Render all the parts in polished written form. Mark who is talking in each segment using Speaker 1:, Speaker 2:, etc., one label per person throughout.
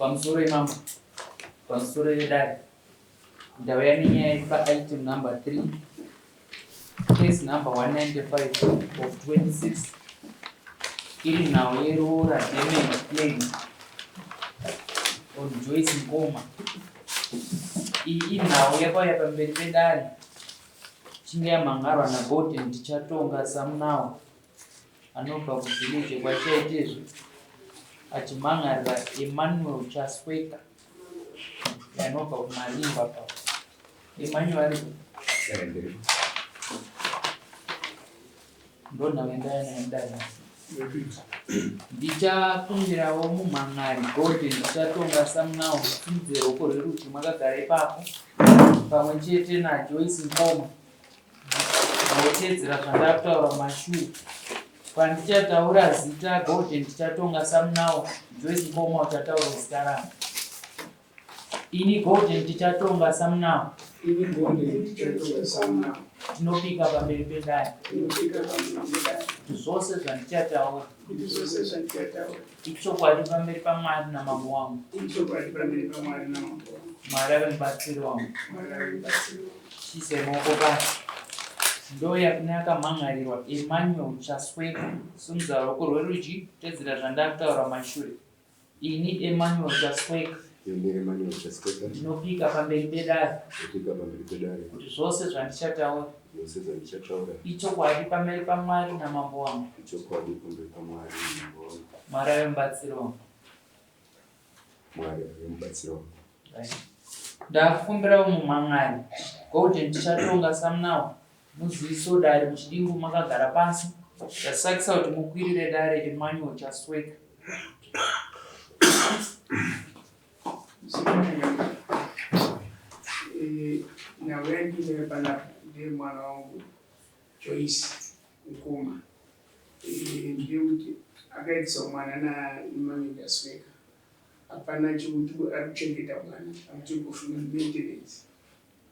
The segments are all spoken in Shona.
Speaker 1: Pamusoro imambo, pamusoro yedare, ndauya nenyaya iri paitem number 3, case number 195 of 26, iri nhau yeroora damage claim on Joyce Ngoma. Iyi inhau yakauya pamberi pedare chinge yamhan'arwa naGolden Tichatonga Samunawa anobva kuvillage kwaChaitezvi achimhan'arira Emmanuel Chasweka anobva kuMarimba pa Emmanuel aripo ndonhau yandaya nayo mudare ndichakumbirawo mumhan'ari Golden Tichatonga Samunawo musimudze ruoko rwerudyi makagara ipapo pamwe chete naJoyce Nkoma Ndotedzera zvandakutaura mumashure. Pandichataura zita Golden Tichatonga Samunawo, Joyce Nkoma uchataura zita rangu. Ini Golden Tichatonga Samunawo.
Speaker 2: Ini Golden Tichatonga Samunawo.
Speaker 1: Tinopika pamberi pedare.
Speaker 2: Tinopika pamberi pedare.
Speaker 1: Kuti zvose zvandichataura.
Speaker 2: Kuti zvose zvandichataura.
Speaker 1: Ichokwadi pamberi paMwari namambo wangu.
Speaker 2: Ichokwadi pamberi paMwari namambo wangu.
Speaker 1: Mwari ave mubatsiri wangu.
Speaker 2: Mwari ave mubatsiri wangu.
Speaker 1: Chiisai maoko pasi. Ndoya kune akamhan'arirwa Emmanuel Chasweka. Simudza ruoko rwerudyi tedzera zvandakutaura mashure. Ini Emmanuel Chasweka.
Speaker 3: Ini Emmanuel Chasweka.
Speaker 1: Ndinopika pamberi pedare.
Speaker 3: Ndinopika pamberi pedare.
Speaker 1: Kuti zvose zvandichataura.
Speaker 3: Zvose zvandichataura.
Speaker 1: Ichokwadi pamberi paMwari namambo wangu.
Speaker 3: Ichokwadi pamberi paMwari namambo wangu.
Speaker 1: Mwari ave mubatsiri wangu.
Speaker 3: Mwari ave mubatsiri wangu.
Speaker 1: Ndakukumbirawo mumhan'ari Golden Tichatonga Samunawo muziso dare muchidimbu makagara pasi ndasakisa kuti mukwirire dare Emmanuel Chasweka.
Speaker 2: Nhau yandinayo panapa ndeyemwana wangu Joyce Mukoma. Ndeyekuti akaitiswa mwana naEmmanuel Chasweka. Hapana chekuti ari kuchengeta mwana akuti kufunga maintenance.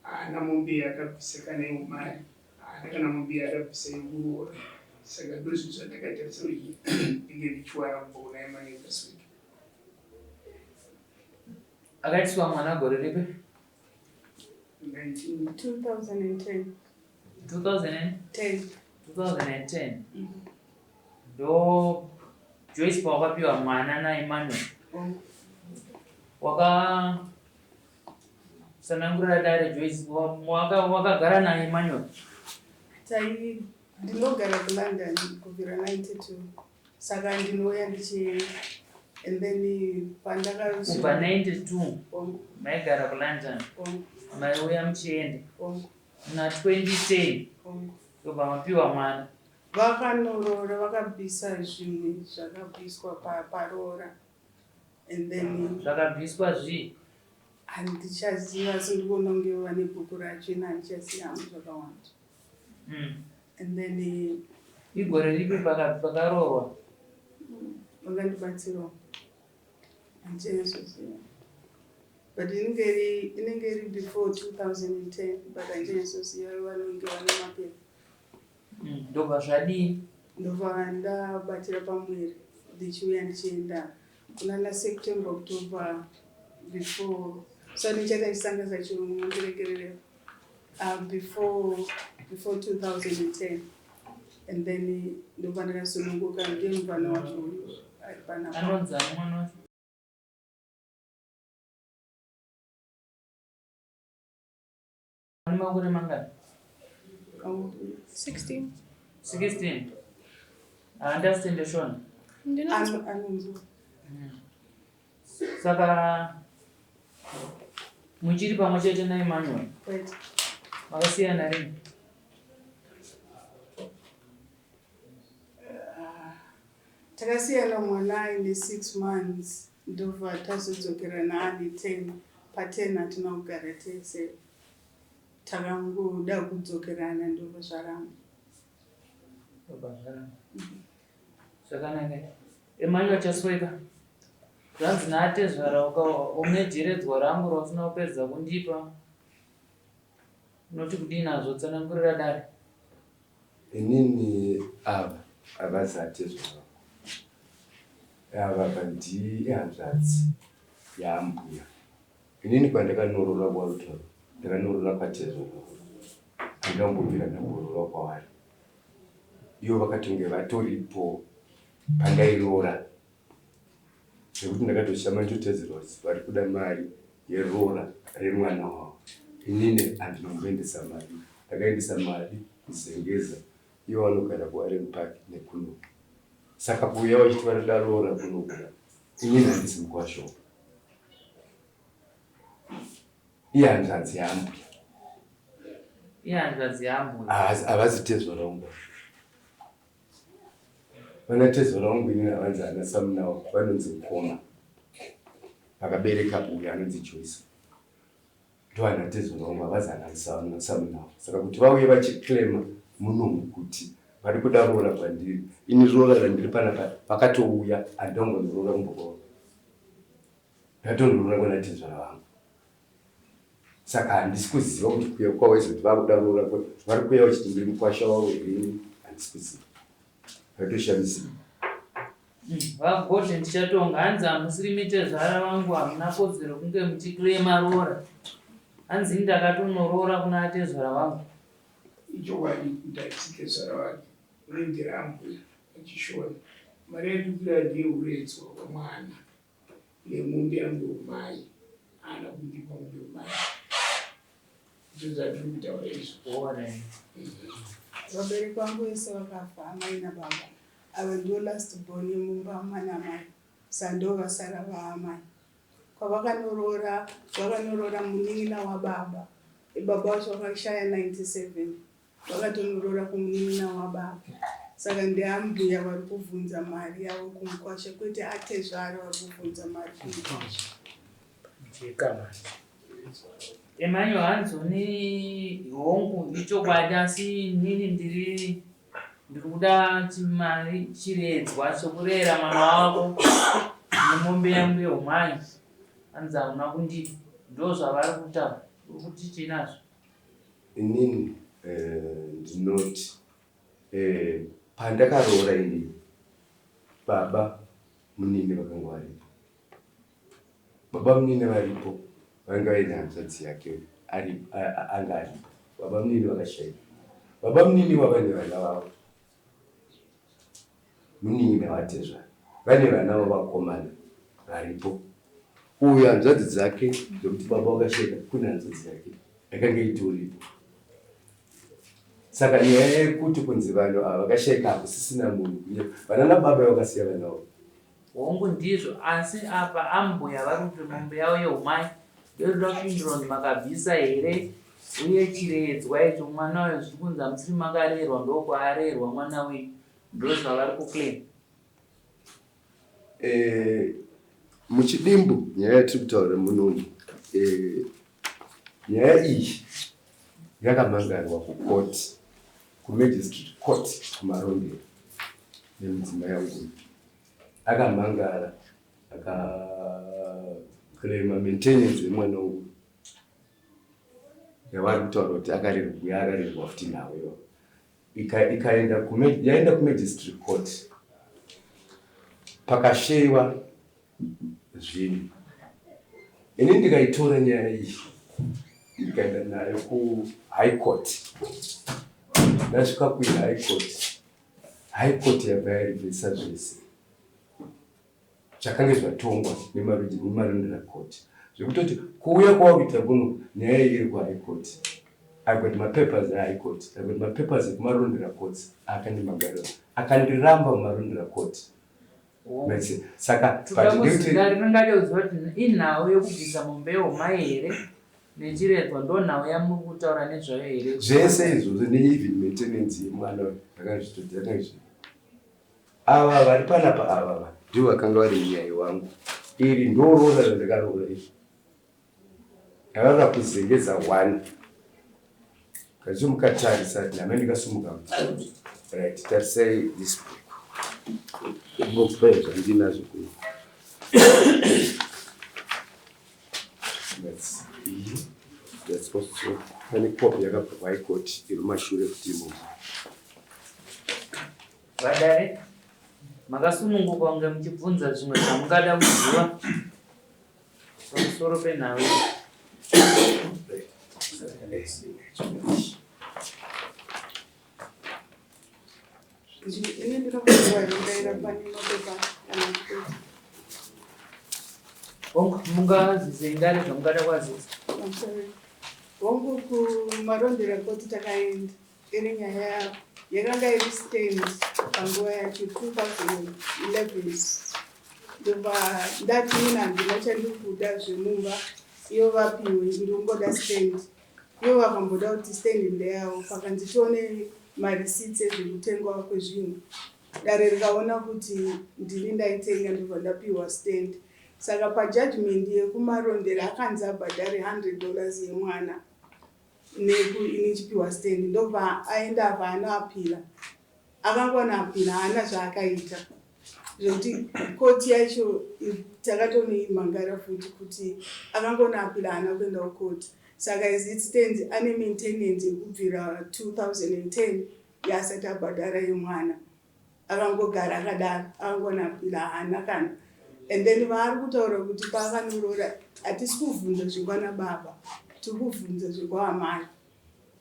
Speaker 2: Haana mombe yaakabvisa kana yeumari, haana kana mombe yaakabvisa yekuroora. Saka ndozvinhu zvandakatarisa kuti ndinge ndichiwana kubva kuna Emmanuel Chasweka.
Speaker 1: Akaitiswa mwana gore ripi?
Speaker 2: 2010.
Speaker 1: 2010? 2010. Ndo Joyce pawakapiwa mwana naEmmanuel. Waka sanangurira dare Joyce wakagara naEmmanuel.
Speaker 4: Tai ndinogara kuLondon kubvira 92 saka ndinouya ndichienda and then pandaka
Speaker 1: kubva 92 maigara kuLondon maiuya muchienda muna 2010 ndobva mapiwa mwana.
Speaker 4: Vakanoroora vakabvisa zvimwe zvakabviswa paroora and then
Speaker 1: zvakabviswa zvii?
Speaker 4: Handichaziva asi ndikuona kunge vane bhuku racho ini handichaziva hangu zvakawanda. And then
Speaker 1: igore ripi pakaroorwa?
Speaker 4: Vakandibatsirawo handichanyatsoziva but inenge iri before 2010 but handichanyatsoziva vanenge vane mapepa.
Speaker 1: Ndobva zvadii?
Speaker 4: Ndobva ndabatira pamuviri ndichiuya ndichienda kunana September, October before so ndichaita ndichisanganisa chirungu mundiregerere before 2010 and then ndobva ndakasununguka ndiye muvana wacho uyu ari panapa.
Speaker 1: Anonzi ani mwana wacho? Ane makore mangani?
Speaker 5: 16.
Speaker 1: 16. I understand the Shona.
Speaker 4: Anonzwa.
Speaker 1: Saka muchiri pamwe chete naEmmanuel?
Speaker 4: Right.
Speaker 1: Makasiyana rini?
Speaker 4: Takasiyana mwana aine 6 months ndobva tazodzokerana ane 10. Pa10 hatina kugara tese. Takangoda kudzokerana ndobva zvaramba.
Speaker 1: Ndobva zvaramba. Zvakanaka. Emmanuel Chasweka. Zvanzi naatezvara une jeredzwa rangu rausina kupedza kundipa. Unoti kudii nazvo tsanangurira dare.
Speaker 3: Inini ava havazi atezvara vangu. Ava ndi ihanzvadzi yaambuya. Inini kwandakanorora kwaRutaro ndakanorora kwatezvara handambobvira ndamborora kwavari. Ivo vakatonge vatoripo pandairoora zvekuti ndakatoshama ndotedzerwa kuti vari kuda mari yeroora remwana wavo. Inini handina kumboendesa mari, ndakaendesa mari kuZengeza ivo vanogara kuWarren Park nekuno. Saka kuuya vachiti vari kuda roora kuno kuda inini handisi mukwasha uyu. Ihanzvadzi yaambuya.
Speaker 1: Ihanzvadzi yaambuya.
Speaker 3: Havazi tezvara wangu. Vana tezvara wangu inini havanzi ana samunawo vanonzi mukoma. Vakabereka uyu anonzi Joyce. Ndoana tezvara wangu havazi ana samunawo. Saka kuti vauye vachiclaima munomu kuti vari kuda roora kwandiri. Ini roora randiri panapa vakatouya handongondoroora kumba kwavo. Ndatonoroora kwana tezvara vangu. Saka handisi kuziva kuti kuya kwavo izoti vakuda roora vari kuya vachiti ndiri mukwasha wavo here ini handisi kuziva. Ndatoshamisika.
Speaker 1: VaGodley ndichatonga hanzi hamusiri mitezvara vangu hamuna kodzero kunge muchiclaima roora. Hanzi ini ndakatonoroora kuna atezvara vangu.
Speaker 2: Ichokwadi kuti hatisi tezvara vake ini ndiri ambuya vachishona. Mari yandikuda ndeyehuredzwa hwemwana nemombe yangu yeumai. Haana kundipa mombe yeumai. Ndizvo zvandiri kutaura izvo.
Speaker 1: Alright.
Speaker 4: Vabereki vangu vese vakafa amai nababa. Ava ndivo last born yemumba mana amai. Saka ndivo vasara vaamai. Kwavakanoroora vakanoroora munin'ina wababa. Baba vacho vakashaya 97. Vakatonoroora kumunin'ina wababa. Saka ndiambuya vari kubvunza mari yavo kumukwasha kwete atezvara vari kubvunza mari kumukwasha.
Speaker 1: Jeka manje. Emmanuel hanzoni hongu ichokwadi asi inini ndiri ndiri kuda chimari chiredzwa chokurera mwana wako nemombe yangu yehumai hanzi hauna kundipa ndo zvavari kutaura uri kuti chii nazvo
Speaker 3: Inini eh, ndinoti eh, pandakaroora inini baba munini vakanga varipo Baba munini varipo vanga vaine hanzvadzi yake anga aripo. Baba munini vakashaika. Baba munini vava nevana vavo. Munini navatezvara vane vana vavakomana varipo. Uyu hanzvadzi dzake dzekuti baba vakashaika kune hanzvadzi yake yakanga itoripo. Saka nyaya yekuti kunzi vanhu ava vakashaika hakusisina munhu kunyepa. Vana nababa vakasiya vana vavo.
Speaker 1: Hongu ndizvo asi apa ambuya vari kuti mombe yavo yehumai ndoinoda kupindurwa kuti makabvisa here uye chiredzwa icho mwana uyo zviri kunzi hamusiri makarerwa ndokwaarerwa mwana wenyu ndozvavari kuclaim.
Speaker 3: Eh, muchidimbu nyaya yatiri kutaura munomu eh, nyaya iyi yakamangarwa kukoti kumagistrate court kumarondera nemudzimai wangu akamhangara akaclaima maintenance yemwana uyu yavari kutaura kuti akarerwa yakarerwa futi nawo ivo ikaenda yaenda kumagistrate court pakasheyiwa zvinhu ini ndikaitora nyaya iyi ndikaenda nayo kuhigh court ndasvika kuhigh court High Court yabva yarivhesa zvese zvakange zvatongwa neMarondera Court zvekutoti kuuya kwawakuita kuno nyaya iyi iri kuHigh Court. I've got mapapers eHigh Court, I've got mapapers ekuMarondera Courts akandimagarira akandiramba muMarondera Court. Mese saka
Speaker 1: ringade kuziva kuti inhau yekubvisa mombe yehomai here nechiredzwa ndo nhau yamuri kutaura nezvayo here
Speaker 3: zvese izvozvo neeven maintenance yemwana zvakazvitodhakazvi ava vari panapa ava ndivo vakanga vari munyai wangu iri ndoroora randakaroora iri Ndakarara kuzengeza one. Kacho mukatarisa nhame ndikasumuka. Right, tarisai this book. Book paye zvandinazvo kuno. That's iyi. That's also pane copy yakabva kuHigh Court iri mumashure kuti imomo.
Speaker 1: Vadare, makasununguka kunge muchibvunza zvimwe zvamungada kuziva. Pamusoro penhau iyi.
Speaker 4: Ini ndinokuziva ndaira pane mapepa kana kuti
Speaker 1: Hongu, mungazivise ndare zvamungada kwazivisa.
Speaker 4: I'm sorry. Hongu kuMarondera koti takaenda iri nyaya yakanga iri stand panguva yacho 2011 ndobva ndati ini handina chandiri kuda zvemumba ivo vapiwe ndingoda stand ivo vakamboda kuti stand ndeyavo pakanzi tione mareceipts ezvekutengwa kwezvinhu dare rikaona kuti ndini ndaitenga ndobva ndapiwa stand saka pajudgment yekuMarondera akanzi abhadhare $100 yemwana ini chipiwa stand ndobva aenda apa anoappeala akangona appeala haana zvaakaita zvekuti koti yacho takatonoimhangara futi kuti akangona appeala haana kuenda kukoti saka as it stands ane maintenance yekubvira 2010 yaasati abhadhara yemwana akangogara akadaro akangona appeala haana kana and then vaari kutaura kuti paakanoroora hatisi kuvhunza zvekwana baba tiri kuvhunza zvekwaamai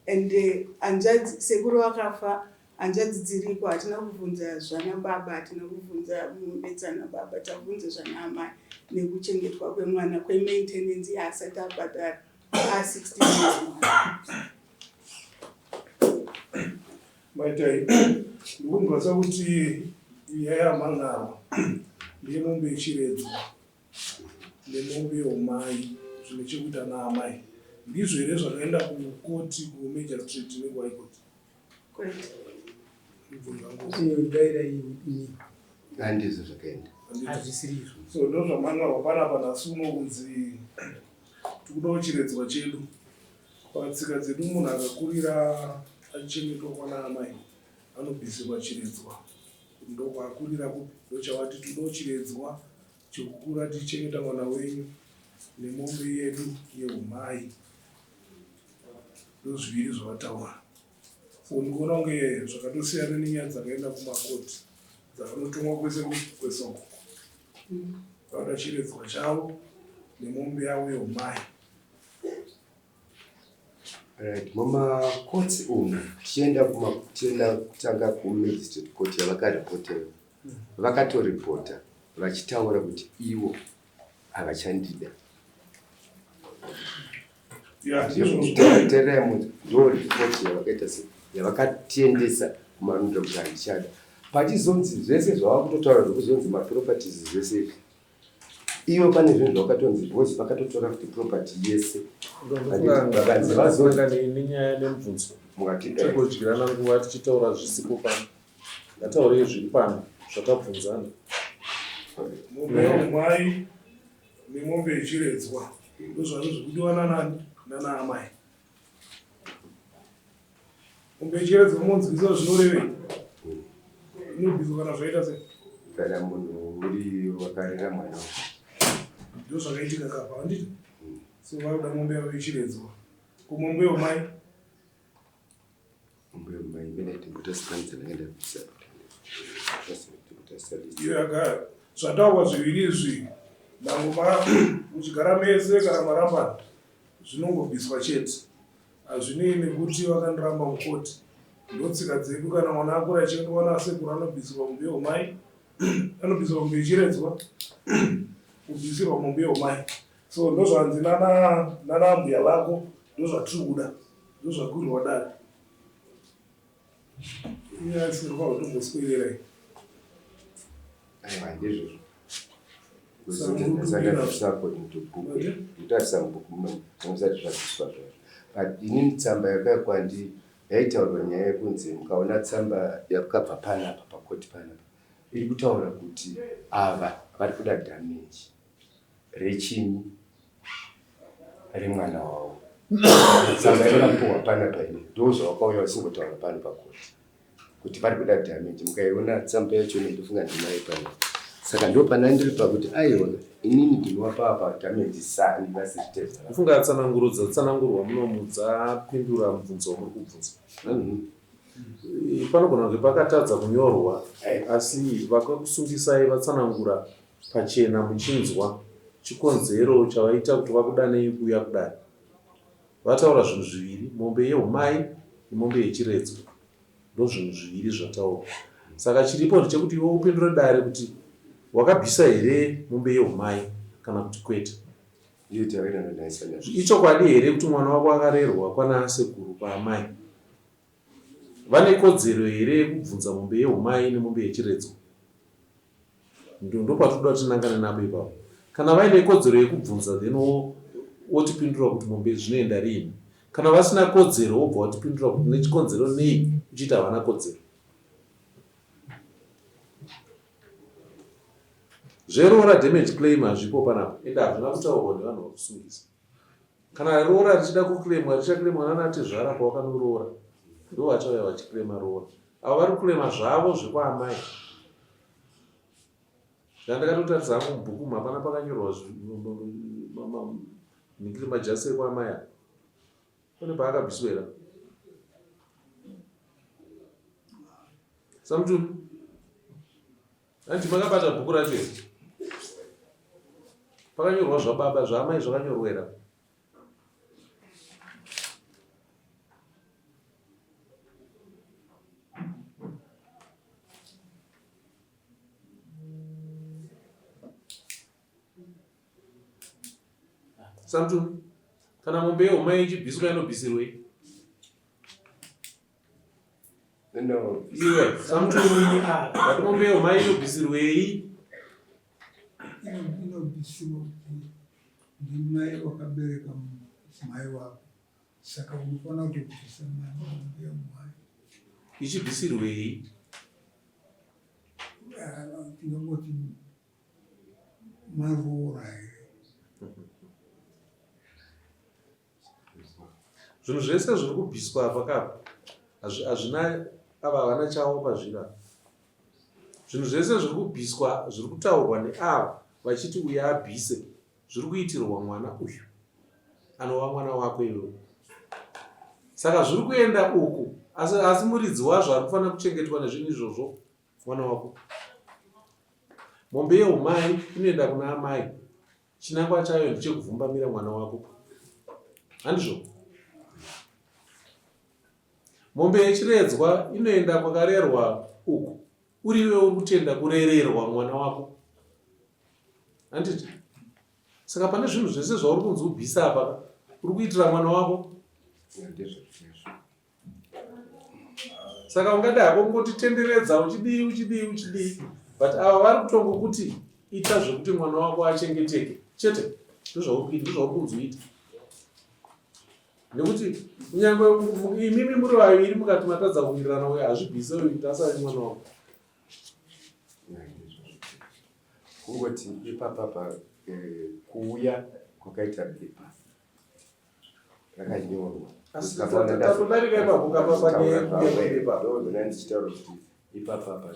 Speaker 4: and hanzvadzi sekuru vakafa hanzvadzi dziriko hatina kuvhunza zvana baba hatina kuvhunza mombe dzana baba tabvunza zvana amai nekuchengetwa kwemwana kwemaintenance yaasati abhadhara a16 years mwana.
Speaker 5: Maitai ndikunzwa sekuti nyaya yamhan'arwa ndeyemombe yechiredzwa nemombe yeumai zvine chekuita naamai ndizvo here zvakaenda kukoti kumagistrate nekuHigh Court?
Speaker 4: Kwete.
Speaker 5: Mibvunzo yangu.
Speaker 2: Daira ini.
Speaker 3: Handizvo zvakaenda.
Speaker 2: Hazvisiri izvo.
Speaker 5: So ndo zvamhan'arwa panapa nhasi uno kunzi tikudawo chiredzwa chedu. Patsika dzedu munhu akakurira achichengetwa kwana amai anobvisirwa chiredzwa kuti ndokwaakurira kupi ndochavati todawo chiredzwa chekukura tichichengeta mwana wenyu nemombe yedu yeumai ndozviviri zvavataura. So ndikuona kunge zvakatosiyana nenyaya dzakaenda kumakoti dzakanotongwa kwese kwese uko vanoda chiredzwa chavo nemombe yavo yeumai.
Speaker 3: Right, mumakotsi umu tichienda tichienda kutanga kumagistrate court yavakaripotera vakatoripota vachitaura kuti ivo havachandida. Teererai munhu ndo ripoti yavakaita se yavakatiendesa kuMarondera kuti handichada pachizonzi zvese zvava kutotaura zvekuzonzi maproperties zvese izvi iyo pane zvinhu zvavakatonzi because vakatotora futi property yese vakanzi
Speaker 6: vazo nenyaya nemubvunzo
Speaker 3: mukatida
Speaker 6: tikodyirana nguva tichitaura zvisipo pano ngataurei zviri pano zvatabvunzana.
Speaker 5: Mombe yeumai nemombe yechiredzwa ndozvazvo zvikudiwa nanani nana amai. Mombe yechiredzwa monzwisa zvinorevei inobviswa kana zvaita sei?
Speaker 3: Kana munhu uri wakarera mwana.
Speaker 5: Ndo zvakaitika kapa handiti? So vakuda mombe yavo yechiredzwa kumombe yeumai.
Speaker 3: Mombe yeumai imene timbotasitandza ndanga ndabvisa.
Speaker 5: Iyo yagara zvataurwa zviviri izvi nangoma muchigara mese kana marambana zvinongobviswa chete hazvinei nekuti vakandiramba mukoti ndotsika dzedu kana mwana akura achiendwa nasekuru anobvisirwa mombe yeumai anobvisirwa mombe yechiredzwa kubvisirwa mombe yeumai so ndozvanzi nana ambuya vako ndozvatiri kuda ndozvakwirwa dare inyaya isingakwa kutomboswererai.
Speaker 3: Aiwa ndizvozvo ndabvisa according to book ndotarisa mubhuku musati zvabviswa zvazvo but inini tsamba yakauya kwandi yaitaurwa nyaya yekunzi mukaona tsamba yakabva panapa pakoti panapa iri kutaura kuti ava vari kuda damage rechinyi remwana wavo tsamba yavakapuhwa panapa ini ndo zvavakauya vasingotaura pano pakoti kuti vari kuda damage mukaiona tsamba yacho ndofunga ndinayo pano saka ndo pana ndiri pakuti aiwa inini ndinovapa apa damage sani vasizvitezva.
Speaker 6: Kufunga tsananguro dzatsanangurwa munomu dzapindura mubvunzo wamuri kubvunza. Panogona kunge pakatadza kunyorwa asi vakakusungisai vatsanangura pachena muchinzwa. chikonzero chavaita kuti vakudanei kuuya kudare. Vataura zvinhu zviviri, mombe yehumai nemombe yechiredzwa. Ndozvinhu zviviri zvataurwa. Saka chiripo ndechekuti iwe upindure dare kuti wakabvisa here mombe yehumai kana kuti kwete. Ichokwadi here kuti mwana wako akarerwa kwana sekuru kwaamai? Vane kodzero here yekubvunza mombe yehumai nemombe yechiredzwa? Ndopatinoda kuti tinangane napo ipapo. Kana vaine kodzero yekubvunza then wotipindura kuti mombe zvinoenda riini. Kana vasina kodzero wobva watipindura kuti nechikonzero nei uchiti havana kodzero. Zveroora damage claim hazvipo panapa ende hazvina kutaurwa nevanhu vakusungisa. Kana roora richida kuclaimwa richaclaimwa nana tezvara kwawakanoroora ndo vachauya vachiclaima roora. Ava vari kuclaima zvavo zvekwaamai. Ndakatotarisa hangu mubhuku umu hapana pakanyorwa ningiri majasi ekwaamai ava. Pane paakabviswa here? Samutumi. Hanti makabata bhuku racho here? Pakanyorwa zvababa zvaamai zvakanyorwa here? Samtumi, kana mombe yehoma ichibviswa inobvisirwei?
Speaker 3: No.
Speaker 6: Iwe, Samtumi, but mombe yehoma inobvisirwei?
Speaker 7: Inobvisirwa kuti ndimai wakabereka mai wako saka unofanira kutobvisa mombe yehomai.
Speaker 6: Ichibvisirwei?
Speaker 7: Tingangoti maroora here?
Speaker 6: Zvinhu zvese zviri kubviswa apa kapa hazvina ava havana chavo pazviri apa. Zvinhu zvese zviri kubviswa zviri kutaurwa neava vachiti uyu abvise zviri kuitirwa mwana uyu anova mwana wako iwewe. Saka zviri kuenda uku asi, asi muridzi wazvo ari kufanira kuchengetwa nezvinhu izvozvo mwana wako. Mombe yeumai inoenda kuna amai. Chinangwa chayo ndechekuvhumbamira mwana wako. Handizvo? Mombe yechiredzwa inoenda kwakarerwa uku. Uri iwe uri kutenda kurererwa mwana wako. Handiti? Saka pane zvinhu zvese zvauri kunzi ubvisa apa uri kuitira mwana wako. Saka ungada hako kungotitenderedza uchidii uchidii uchidii but ava vari kutongokuti ita zvekuti mwana wako achengeteke chete ndozvauri kunzi uite nekuti kunyange imimi muri vaviri mukati matadza kuwirirana uyo hazvibvise uyu kuti asave mwana wako
Speaker 3: kungoti ipapapa eh, kuuya kwakaita bepa rakanyorwa
Speaker 6: tatodarika ipapo kapapanyaya
Speaker 3: ndichitaura kuti ipapapa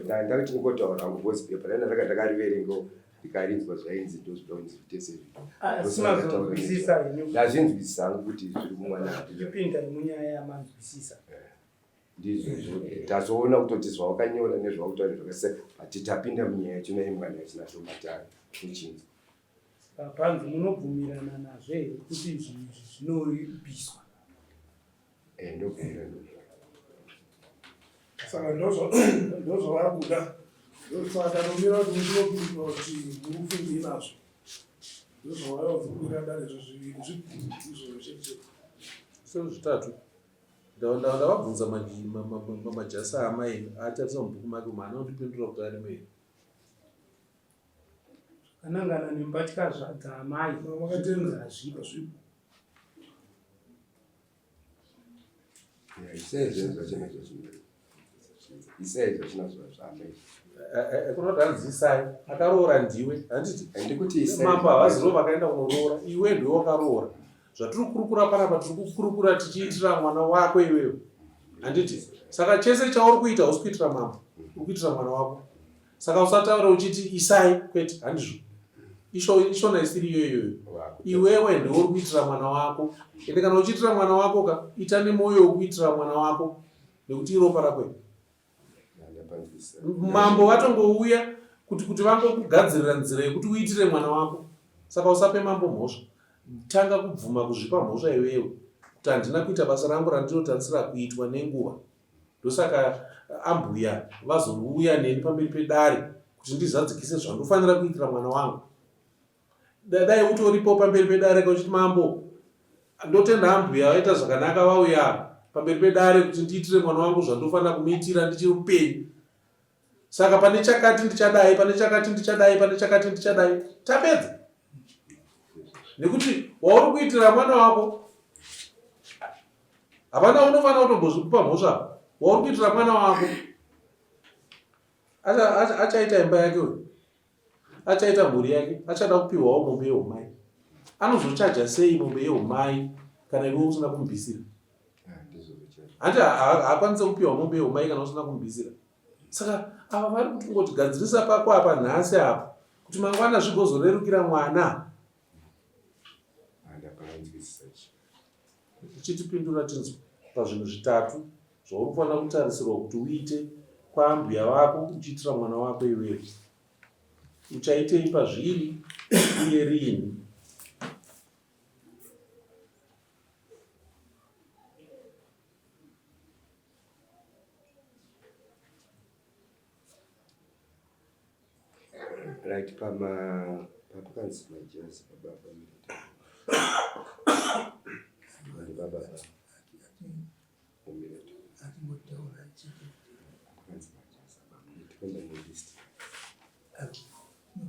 Speaker 3: ndakati kungotaura hangu because bepa raina raka ndakariverengawo ndikarinzwa zvainzi ndozvinoinzi zvitese ndazvinzwisisa hangu kuti zviri kumwana
Speaker 2: tipinda munyaya yamanzwisisa
Speaker 3: eh, ndizvozvo tazoona kutoti zvawakanyora nezvawakutaura zvakasiyana but tapinda munyaya yachona yemwana yachina zvomatara tochinzwa
Speaker 2: Panzi munobvumirana nazvo here kuti zvinhu izvi zvinobviswa?
Speaker 3: Eh, ndobvumirana.
Speaker 5: Saka ndozvavari kuda. Saka tatomira kuti muchinopindura kuti murikufungei nazvo. Ndozvavaivakukwira dare izvo zviviri izvozvo chete chete.
Speaker 6: Sero zvitatu. Ndavabvunza majasi aamai atarisa mubhuku make umu haana kundipindura kuti arimo here.
Speaker 2: Zvakanangana nembatya dzaamai
Speaker 5: hazvipo.
Speaker 6: Kunoti hanzi isai akaroora ndiwe handiti mambo havazivo vakaenda kunoroora iwe ndiwe wakaroora zvatiri kukurukura panapa tiri kukurukura tichiitira mwana wako iwewe handiti saka chese chauri kuita hausi kuitira mambo uri kuitira mwana wako Saka usataure uchiti isai kwete handizvo. Isho ishona isiri iyo iyoyo. Iwewe ndiwe uri kuitira mwana wako. Ende kana uchiitira mwana wako ka ita nemoyo wekuitira mwana wako nekuti iropa rako iri. Mambo vatongouya kuti kuti vangokugadzirira nzira yekuti uitire mwana wako. Saka usape mambo mhosva. Tanga kubvuma kuzvipa mhosva iwewe kuti handina kuita basa rangu randinotarisira kuitwa nenguva. Ndosaka ambuya vazouya neni pamberi pedare kuti ndizadzikise zvandofanira kuitira mwana wangu. Dai utoripo pamberi pedare kauchiti mambo ndotenda ambuya vaita zvakanaka vauya pamberi pedare kuti ndiitire mwana wangu zvandofanira kumuitira ndichiri mupenyu. Saka pane chakati ndichadai, pane chakati ndichadai, pane chakati ndichadai. Tapedza. Nekuti wauri kuitira mwana wako hapana unofanira kutombozvikupa mhosva. Wauri kuitira mwana wako achaita imba yake uyu. Achaita mhuri yake, achada kupiwawo mombe yeumai. Anozochaja sei mombe yeumai kana iwe usina kumubvisira? Hanti haakwanise kupiwa mombe yeumai kana usina kumubvisira. Saka ava vari kuti kungoti gadzirisa pako apa nhasi apa kuti mangwana zvigozorerukira mwana. Uchitipindura tinzwe pazvinhu zvitatu zvauri kufanira kutarisirwa kuti uite kwaambuya vako uchiitira mwana wako iwewe. Uchaitei pazviri uye riini?
Speaker 3: Right pama papakanzi majazi baba pamira. Baba umira.
Speaker 7: Atingotaura chete.
Speaker 3: Pakanzi majazi baba mira kuenda nelist.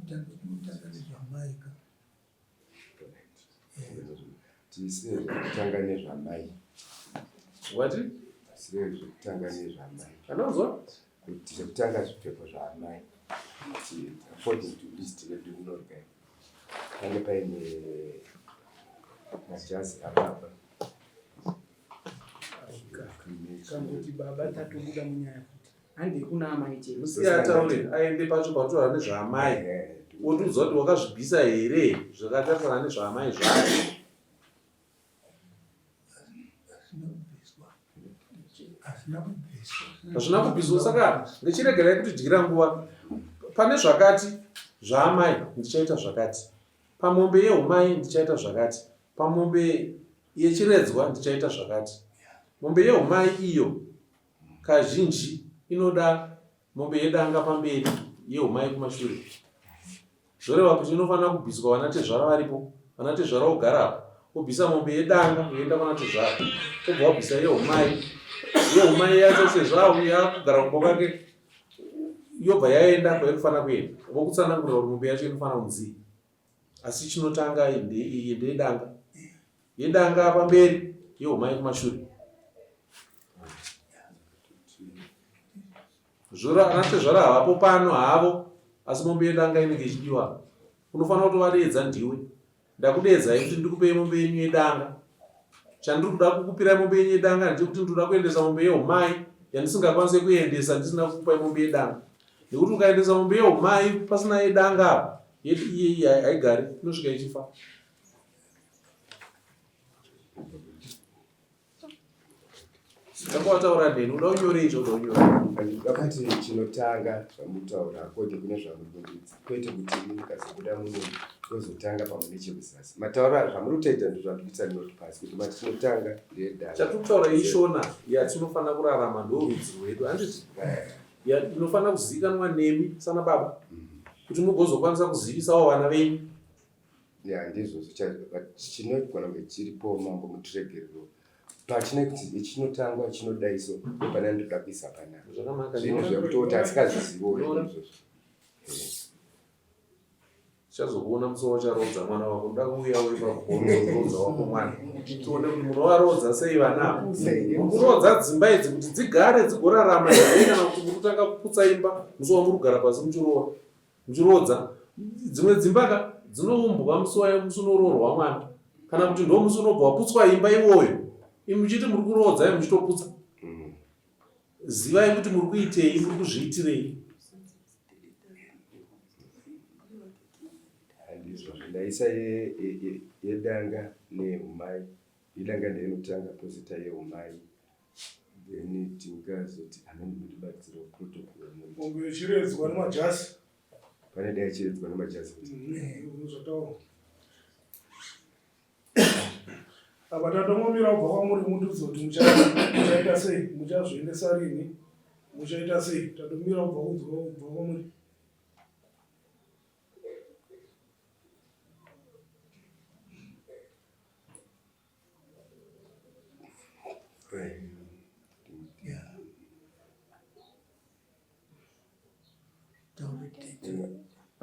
Speaker 7: Tinotanga nezvamai ka.
Speaker 3: Tisire zvekutanga nezvamai.
Speaker 6: Wati?
Speaker 3: Tisire zvekutanga nezvamai.
Speaker 6: Anonzwa?
Speaker 3: Kuti zvekutanga zvipfeko zvaamai. According to list redu rinorga. Pange paine majazi ababa.
Speaker 2: Kangoti baba tatobuda munyaya futi. Handei kuna amai chete.
Speaker 6: Musiye ataure aende pacho patotaura nezvaamai wotiudza kuti wakazvibvisa here zvakatarisana nezvaamai zvacho. Hazvina kubviswa saka ndichiregerai kuti dyira nguva pane zvakati zvaamai ndichaita zvakati pamombe yeumai ndichaita zvakati pamombe yechiredzwa ndichaita zvakati mombe yeumai iyo Kazhinji inoda mombe yedanga pamberi yehumai kumashure. Zvoreva kuti inofanira kubviswa vana tezvara varipo, vana tezvara vogara apo, wobvisa mombe yedanga yoenda kwana tezvara, wobva wabvisa yehumai. Yehumai yacho sezvo yakugara kumba kwake yobva yaenda kwainofanira kuenda, vokutsanangurira kuti mombe yacho inofanira kunzii. Asi chinotanga iyi ndeyedanga, yedanga pamberi, yehumai kumashure. Zvora anatezvara havapo pano havo, asi mombe yedanga inenge ichidiwa. Unofanira kutovadeedza ndiwe. Ndakudeedzai kuti ndikupei mombe yenyu yedanga. Chandiri kuda kukupirai mombe yenyu yedanga ndechekuti ndinoda kuendesa mombe yehumai yandisingakwanise kuendesa ndisina kukupai mombe yedanga. Nekuti ukaendesa mombe yehumai pasina yedanga apa, yedu iyeyi haigari inosvika ichifa. Tanga wataura neni, uda unyorei zvauri unyora.
Speaker 3: Ndinoda kuti chinotanga zvamutaura according kune zvamuri kundiudza kwete kuti ini ndikazobuda muno ndozotanga pamwe nechekuzasi mataura zvamuri kutoita ndozvandikuita note pasi kuti mati chinotanga ndedana
Speaker 6: Chatiri kutaura ishona yatinofanira kurarama ndorudzi rwedu handiti? Inofanira kuzivikanwa nemi sana baba kuti mugozokwanisa kuzivisawo vana venyu.
Speaker 3: Ya ndizvozvo chaizvo but chinogona kunge chiripo mambo mutiregerero pachine kuti chinotangwa chinodaiso ndopane ndoda kuisa panapa
Speaker 6: Zvakanaka.
Speaker 3: zvinhu zvekutoti asingazvizivo izvozvo
Speaker 6: Tichazokuona musi waucharoodza mwana wako. Unoda kuuya uri pakuroodza wako mwana. Tione kuti munovaroodza sei vana ava. Muri kuroodza dzimba idzi kuti dzigare dzigorarama here kana kuti muri kutanga kuputsa imba musi wamuri kugara pasi muchiroora. Muchiroodza. Dzimwe dzimba ka dzinoumbwa musi wayo musi unoroorwa mwana. Kana kuti ndo musi unobva waputswa imba iwoyo. Imi muchiti muri kuroodza imi muchitoputsa. Zivai kuti muri kuitei, muri kuzviitirei.
Speaker 3: Handizvozvo ndaisa yedanga neyehumai. Yedanga ndeinotanga pozoita yehumai then tingazoti amene mundibatsirawo protocol.
Speaker 5: Mombe yechiredzwa nemajasi.
Speaker 3: Pane dai chiredzwa nemajasi.
Speaker 5: Zvataurwa. Apa tatongomira kubva kwamuri mutiudze kuti muchaita sei, muchazviendesa rini, muchaita sei. Tatomira kubva kunzwa kubva kwamuri.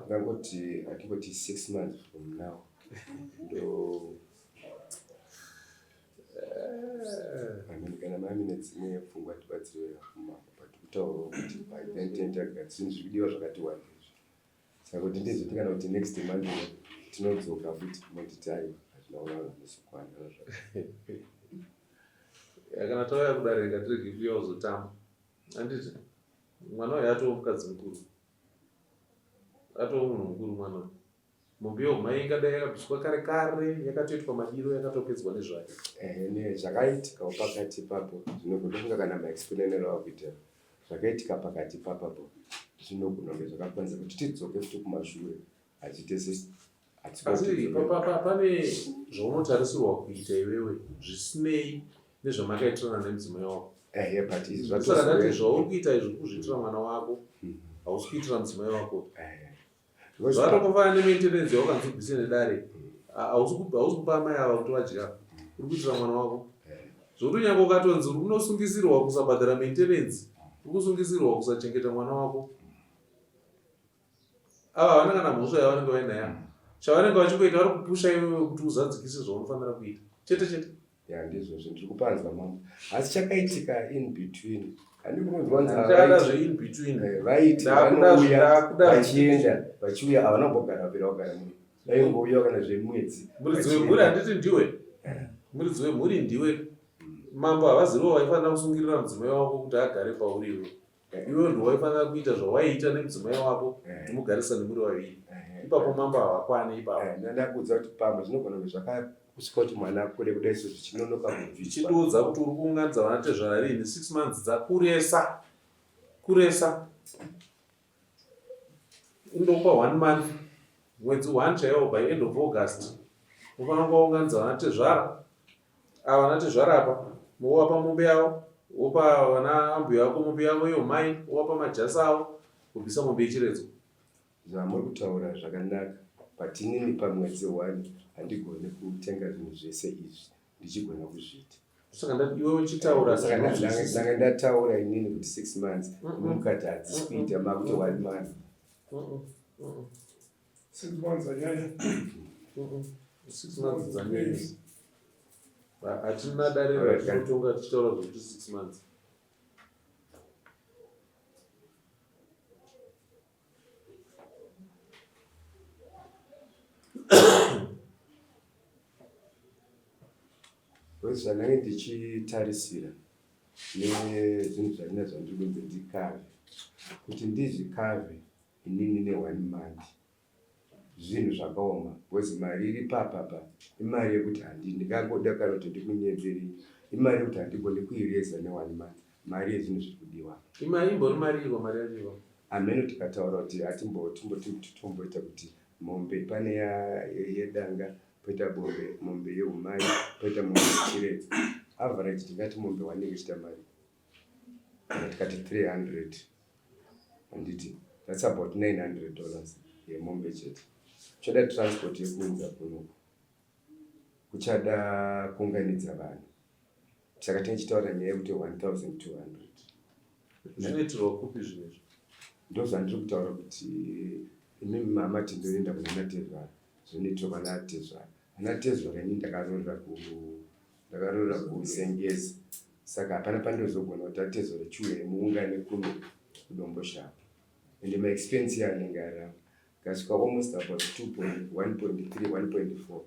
Speaker 3: Ndangoti hatingoti six months from now ndo I mean, kana mami nedzimwe pfungwa tibatsirwe mambo but kutaurawo kuti by then tentaga zvinhu zviri kudiwa zvakati wandei Saka kuti ndizoti kana kuti next month tinodzoka futi motiti aiwa hazvina kuona zvinosokwana kana
Speaker 6: zvaka. Kana tauya kudare ngatirege kuuya kuzotamba. Handiti mwana uyu atoo mukadzi mukuru. Atoo munhu mukuru mwana uyu. Mombe yehumai ingadai yakabviswa kare kare yakatoitwa madiro yakatopedzwa nezvayo.
Speaker 3: Ehe ne zvakaitikawo pakati ipapo zvinogona kana maexplainero akuita Zvakaitika pakati papapo zvinogona kunge zvakakwanisa kuti tidzoke futi kumashure hazviite
Speaker 6: asi pane zvaunotarisirwa kuita iwewe zvisinei nezvamakaitirana nemudzimai wako
Speaker 3: ehe but izvi
Speaker 6: zvatosaka ndati zvauri kuita izvi kuzviitira mwana wako hausi kuitira mudzimai wako Zvatongofanana nemaintenance yawakanzi ubvise nedare. Hausi kupa amai ava kuti vadya. Uri kuitira mwana wako. Zvokuti nyange ukatonzi uri kunosungisirwa kusabhadhara maintenance, uri kusungisirwa kusachengeta mwana wako. Ava havana kana mhosva yavanenge vainayo. Chavanenge vachingoita vari kupusha iwewe kuti uzadzikise zvaunofanira kuita. Chete chete.
Speaker 3: Ya ndizvozvo ndiri kupanzwa mambo. Asi chakaitika in between.
Speaker 6: Handikunzwanza zve in between.
Speaker 3: Eh, vaiti vanouya vachienda vachiuya havana kumbogara vapera vagara muno. Vaingouya kana zvemwedzi.
Speaker 6: Muridzi wemhuri handiti ndiwe. Eh. Muridzi wemhuri ndiwe. Mambo havazivo vaifanira kusungirira mudzimai wako kuti agare pauri iwe. Iwe ndiwe waifanira kuita zvawaiita nemudzimai wako kuti mugarisane muri vaviri. Ipapo mambo havakwane ipapo.
Speaker 3: Ndakuudza kuti pamwe zvinogona kunge zvakakusvika kuti mwana akure kudai so zvichinonoka kubviswa.
Speaker 6: Chindiudza kuti uri kuunganidza vana tezvara rini? Six months dzakuresa. Kuresa. Indokupa one month. Mwedzi one chaiwo by end of August. Unofanira kuvaunganidza vana tezvara. Ava vana tezvara apa mowapa mombe yavo wopa vana ambuya vako mombe yavo iyo mai wowapa majasi avo wobvisa mombe yechiredzo.
Speaker 3: Zvamuri kutaura zvakanaka but inini pamwedzi one handigone kutenga zvinhu zvese izvi ndichigona kuzviita.
Speaker 6: Saka ndati iwe uchitaura
Speaker 3: Saka ndanga ndataura inini kuti six months mukati hadzisi kuita makuti one month.
Speaker 5: Six months anyanya.
Speaker 6: Six months dzanyanya. Hatina dare ratinotonga tichitaura zvekuti six months.
Speaker 3: Zvandange ndichitarisira nezvinhu zvandina zvandiri kunzi ndikave kuti ndizvikave Inini ne one month zvinhu zvakaoma because mari iri papapa imari yekuti handi ndingangoda kana kuti ndikunyeperi imari yekuti handigoni kuireza ne one month mari yezvinhu zviri kudiwa
Speaker 6: Imari imbori mari iko mari yacho iko.
Speaker 3: Hameno tikataura kuti atimbotomboita kuti mombe pane yedanga poita bombe mombe yeumai poita mombe yechiredzo average tingati mombe wanenge ichiita mari kana tikati 300 handiti that's about 900 dollars yemombe chete kuchada transport yekuunza kunoku kuchada kuunganidza vanhu saka tinechitaura nyaya yekuti 1200
Speaker 6: zvinoitirwa kupi zvinhu izvi
Speaker 3: ndozvandiri kutaura kuti imi mama tindoenda kuna natezvara zvinoitirwa vanatezvara anatezvara ini ndakaroorera ku ndakaroorera kusengezi saka hapana pandozogona kuti atezvara chiuya muungane kuno kudomboshava ende maexpense iye anenge aramba kasvika almost about 1.3 1.4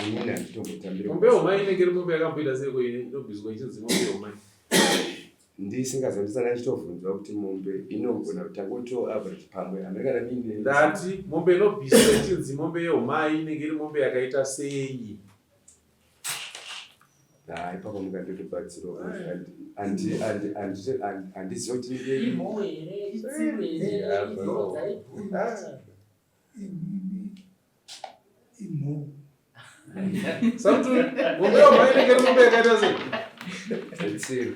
Speaker 3: inini handitombotambire
Speaker 6: mombe yehumai inenge iri mombe yakamboita seiko inobviswa ichinzi mombe yehumai
Speaker 3: ndisingazondisana ndichitovhunzwa kuti mombe inogona kutanga kuto average pamwe hamene kana mine
Speaker 6: ndati mombe inobviswa ichinzi mombe yehumai inenge iri mombe yakaita sei
Speaker 3: Haa ipapo mukanditobatsirawo handiziva kuti
Speaker 1: imhou here itsiru here idhodha ibhuru
Speaker 7: Inini imhou.
Speaker 6: Samutumi, mombe yehumai inenge iri mombe yakaita sei?
Speaker 3: Itsiri.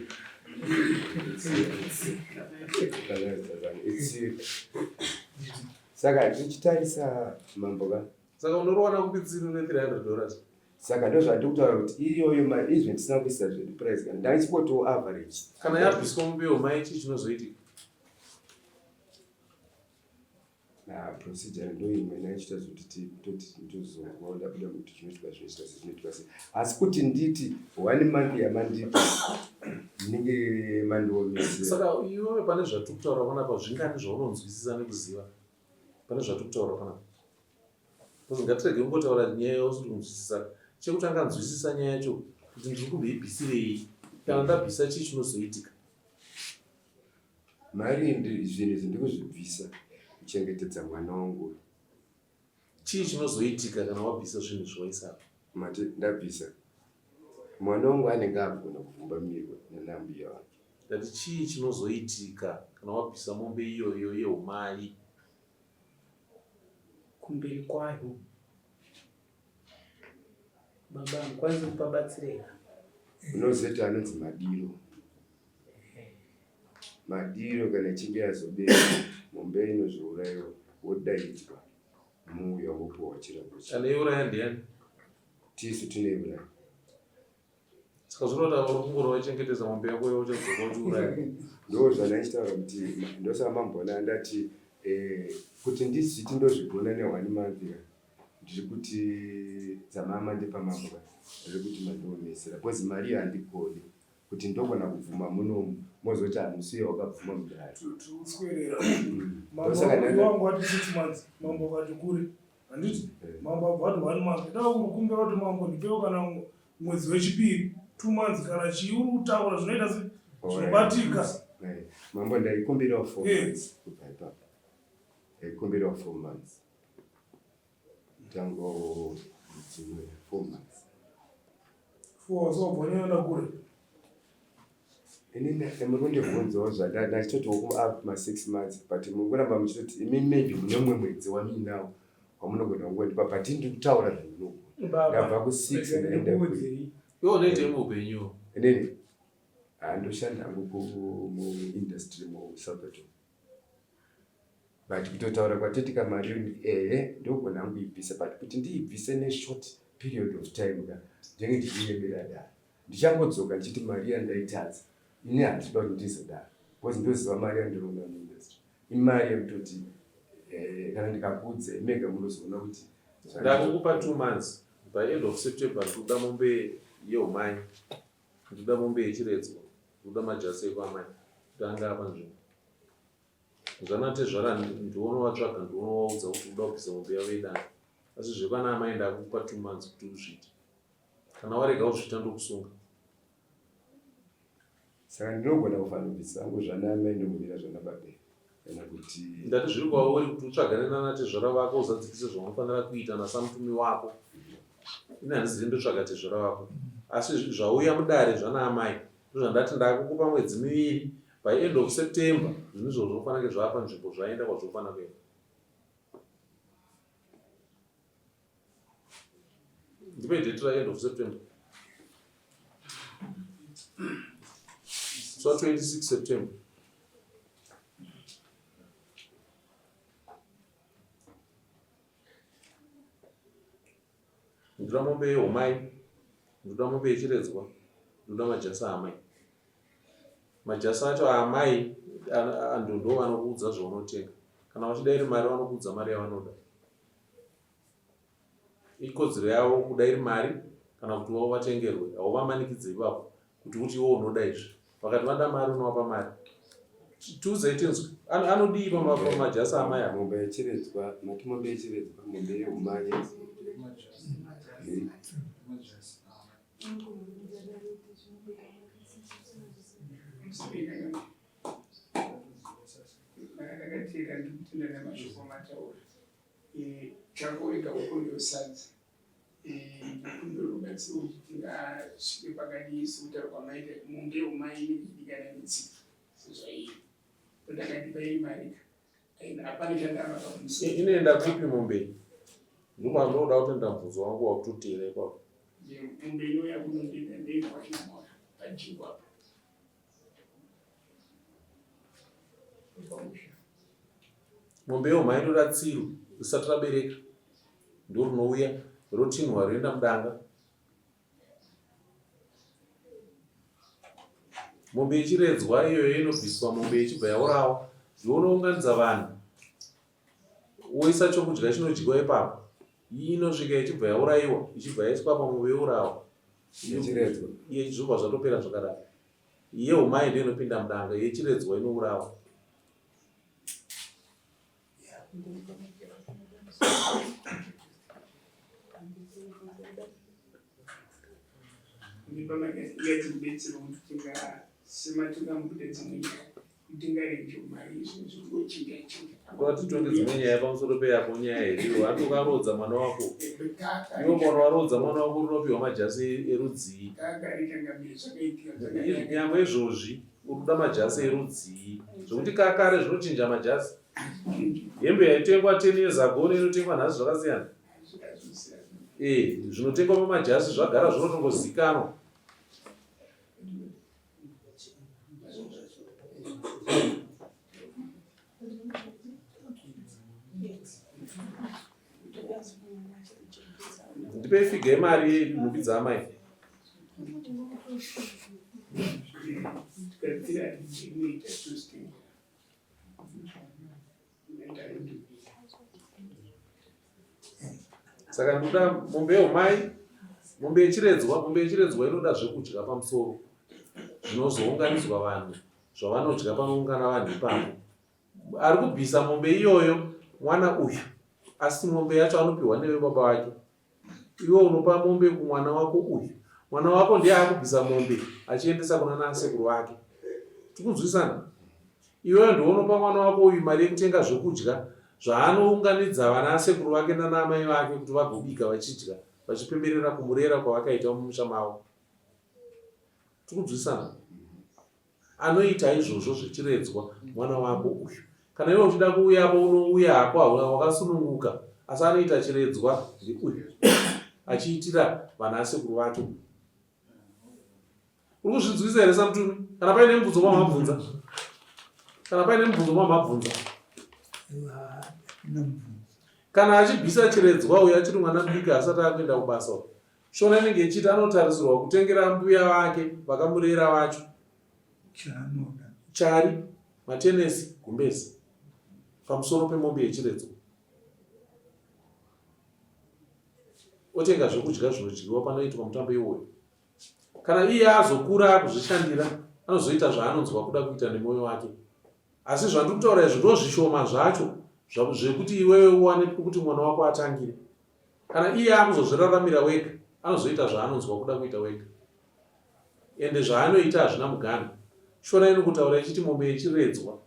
Speaker 3: Itsiri. Saka tichitarisa mambo ka.
Speaker 6: Saka unorowana kupi tsiru ne 300 dollars?
Speaker 3: Saka ndozvandiri kutaura kuti iyoyo mari izvi ndisina kuisa zvedu price kana ndaichipotiwo average.
Speaker 6: Kana yabviswa mombe yehumai chii chinozoitika?
Speaker 3: Na procedure ndoimwe naichita zvekuti toti ndozonzwa ndabuda kuti zvinoitwa zvinoitwa sei zvinoitwa sei asi kuti nditi one month yamandipa ndinenge mandiomesera.
Speaker 6: Saka iwewe pane zvatiri kutaura panapa zvingani zvaunonzwisisa nekuziva pane zvatiri kutaura panapa? Because ngatirege kungotaura nyaya yausiri kunzwisisa. Chekutanga nzwisisa nyaya yacho kuti ndiri kumboibvisirei kana ndabvisa chii chinozoitika.
Speaker 3: Mari zvinhu izvi ndikuzvibvisa kuchengetedza mwana wangu uyu.
Speaker 6: Chii chinozoitika kana wabvisa zvinhu zvawaisa apa?
Speaker 3: Mati ndabvisa. Mwana wangu anenge akugona kuvhumbamirwa nanambuya wake.
Speaker 6: Ndati chii chinozoitika kana wabvisa mombe iyoyo yeumai?
Speaker 1: Kumberi kwayo. Baba hamukwanisi kupabatsireka.
Speaker 3: Unozoita anonzi madiro. Madiro kana ichinge yazobereka mombe inozourayiwa wodaidzwa mouya wopuwa chirango
Speaker 6: chako. Anoiuraya ndiani?
Speaker 3: Tisu tinoiuraya.
Speaker 6: Saka zvinota uri kungorova wachengetedza mombe yako iwe uchadzoka uchiuraya.
Speaker 3: Ndoo zvandaitaura kuti ndosaka mamboona ndati eh, kuti ndizviti ndozvigona ne one month ka ndiri kuti dzamama ndipamambo ka ndiri kuti mandiomesera because mari handigoni kuti ndogona kubvuma munomu mozoti hamusiye wakabvuma mudare.
Speaker 5: Tirikuswerera. Mambo wangu ati 6 months mambo akati kure handiti eh. mambo abva ati one month ndava kungokumbira kuti mambo ndipewo kana mwedzi wechipiri two months kana chii uri kutaura zvinoita se zvinobatika
Speaker 3: eh, mambo ndaikumbirawo four eh. months kubva ipapo ndaikumbirawo four months tango dzimwe four months
Speaker 5: four so wabva kure
Speaker 3: Ini muri kundibvunzawo zvandachitotiwo up ma six months but muri kuramba muchitoti imi maybe mune mumwe mwedzi wamuinawo wamunogona kungondipa but ndiri kutaura zvandinogona ndabva ku six ndaenda
Speaker 6: iwe unoitei muupenyu
Speaker 3: inini handoshanda hangu muindustry musalvador but kutotaura kwatoitika mari ehe ndogona hangu kuibvisa but kuti ndiibvise neshort period of time ka ndinenge ndichinyebera dare Ndichangodzoka ndichiti mari yandaitadza ini handida kuti ndizodaro because ndoziva mari yandinoona muindustry imari yekutoti eh, kana ndikakuudzai mega munozoona kuti
Speaker 6: ndakukupa two months by end of september ndikuda mombe yeumai ndikuda mombe yechiredzwa ndikuda majasi ekwamai kuti anga apa nzvimbo zvanatezvara ndionovatsvaga ndionovaudza kuti uda kubvisa mombe yavo yedanga asi zvekwana amai ndakukupa two months kuti uzviite Kana warega kuzviita ndokusunga.
Speaker 3: Saka ndinogona kufanobvisa hangu zvana amai ndokumira zvana babe kana kuti
Speaker 6: ndati zviri kwauri kuti utsvagane nana tezvara vako uzadzikise zvaunofanira kuita nasamutumi wako ini handizivi ndotsvaga tezvara vako asi zvauya mudare zvana amai ndozvandati ndakukupa mwedzi miviri by end of september zvinhu izvozvo zvinofanira kunge zvava panzvimbo zvaenda kwazvofanira kuenda Ndipe date ra end of September. So 26 September. Ndoda mombe yehumai, ndoda mombe yechiredzwa, ndoda majasa amai. Majasa acho amai ndo vanokuudza zvaunotenga. Kana vachida iri mari vanokuudza mari yavanoda. Ikodzero yavo kuda iri mari kana kuti wavo vatengerwe. Hauvamanikidze ipapo kuti uti iwe unoda izvi. Vakati vada mari unovapa mari. Tiudzei tinzwe. Anodii pamajasi amai ava?
Speaker 3: Mombe yechiredzwa, mati mombe yechiredzwa, mombe yehumai.
Speaker 2: Ndakatera ndikutenda nemashoko mataura. Eh, chako wega ukondewo sadza eh, ndikumbira rubatsiro kuti tingasvike pakadii sekutaura kwamaita mombe umai inenge ichidikana netsika sezvairi ndakadipa iri marika hapana chandavaka
Speaker 6: inoenda kupi mombe iyi? Ndokuda kutenda mubvunzo wangu wakutoteera ipapo.
Speaker 2: Mombe inouya kunondida ndeikwachinamora pajingwa apa.
Speaker 6: Mombe yehumai inoda tsiru risati rabereka ndorinouya rotinhwa roenda mudanga. Mombe yechiredzwa iyoyo inobviswa mombe ichibva yaurawa ndiwe unounganidza vanhu woisa chokudya chinodyiwa ipapo inosvika ichibva yaurayiwa ichibva yaiswa pamombe yourawa zvobva zvatopera zvakadaro yehumai ndiyo inopinda mudanga yechiredzwa inourawa Kwatitonge dzimwe nyaya pamusoro peyako nyaya here iwe handi ukaroodza mwana wako iwe mwana waroodza mwana wako unopiwa majasi erudzii nyangwe izvozvi uri kuda majasi erudzii zvekuti kakare zvinochinja majasi hembe yaitengwa 10 years ago neinotengwa nhasi zvakasiyana eh, zvinotengwa pamajasi zvagara zvinotongozikanwa Ndipei figa yemari nhumbi dzaamai. Saka ndoda mombe yeumai, mombe yechiredzwa, mombe yechiredzwa inoda zvekudya pamusoro zvinozounganidzwa vanhu zvavanodya panoungana vanhu ipapo. Ari kubvisa mombe iyoyo mwana uyu, asi mombe yacho anopiwa newe baba vake. Iwe unopa mombe kumwana wako uyu. Mwana wako ndiye akubvisa mombe achiendesa kuna nasekuru vake. Tikunzwisana? Iwewe ndiwe unopa mwana wako uyu mari yekutenga zvekudya zvaanounganidza vana asekuru vake nana amai vake kuti vagobika vachidya vachipemberera kumurera kwavakaita mumusha mavo. Tikunzwisana? Anoita izvozvo zvechiredzwa mwana wako uyu. Kana iwe uchida kuuyapo unouya hako wakasununguka asi anoita chiredzwa ndeuyu achiitira vana asekuru vake. Uri kuzvinzwisa here Samutumi? Kana paine mubvunzo mamabvunza. Kana paine mubvunzo mamabvunza. Kana achibvisa chiredzwa uyu achiri mwana mudiki asati akuenda kubasa uyu. Shona inenge ichiti anotarisirwa kutengera mbuya vake vakamurera vacho
Speaker 7: chaanoda.
Speaker 6: Chari, matenesi, gumbezi pamusoro pemombe yechiredzwa. Otenga zvekudya zvinodyiwa panoitwa mutambo iwoyo. Kana iye azokura akuzvishandira anozoita zvaanonzwa kuda kuita nemwoyo wake. Asi zvandiri kutaura izvi ndozvishoma zvacho zvekuti iwewe uwane pekuti mwana wako atangire. Kana iye akuzozviraramira wega anozoita zvaanonzwa kuda kuita wega. Ende zvaanoita hazvina muganhu. Shona inokutaura ichiti mombe yechiredzwa.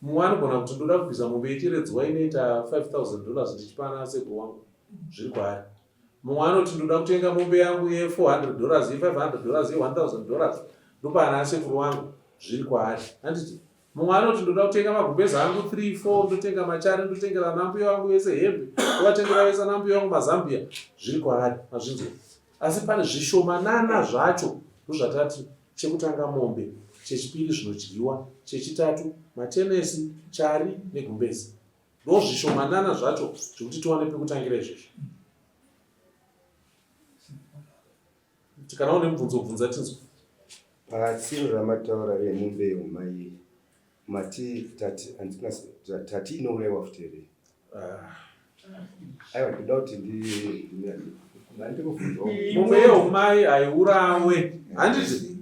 Speaker 6: Mumwe anogona kuti ndoda kubvisa mombe yechiredzwa inoita 5000 dollars ndichipa ana asekuru wangu. Zviri kwaari. Mumwe anoti ndoda kutenga mombe yangu ye 400 dollars, ye 500 dollars, ye 1000 dollars ndopa ana asekuru wangu. Zviri kwaari. Handiti? Mumwe anoti ndoda kutenga magumbeze angu 3 4 ndotenga machari ndotengera ana mbuya vangu vese hembe ndovatengera vese ana mbuya vangu mazambia zviri kwaari mazvinzwa asi pane zvishomanana zvacho ndozvatati chekutanga mombe chechipiri zvinodyiwa chechitatu matenesi chari negumbezi ndozvishomanana zvacho zvekuti tiwane pekutangira izvozvo Kana une mubvunzo bvunza tinzwe.
Speaker 3: Patsiro ramataura remombe yeumai mati tati handina tati inouraiwa futi here? Ah. Aiwa ndoda kuti ndikubvunzawo.
Speaker 6: Mombe yeumai haiurawe. Handiti?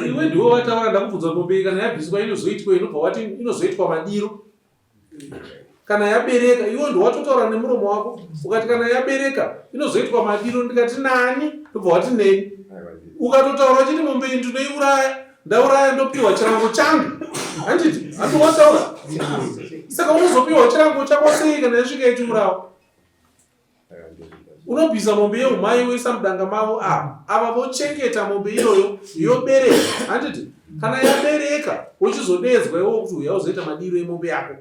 Speaker 6: Iwe ndiwe wataura ndakubvunza mombe kana yabviswa inozoitwa inobva wati inozoitwa madiro. kana yabereka iwe ndowatotaura nemuromo wako ukati kana yabereka inozoitwa madiro ndikati nani ndobva wati neni ukatotaura uchiti mombe iyi ndinoiuraya ndauraya ndopiwa chirango changu handiti handiwataura saka unozopiwa chirango chako sei kana yasvika ichiurawa Unobvisa mombe yeumai woisa mudanga mavo ava ava vochengeta mombe iyoyo yobereka handiti kana yabereka wochizodeedzwa iwe kuti uya uzoita madiro emombe yako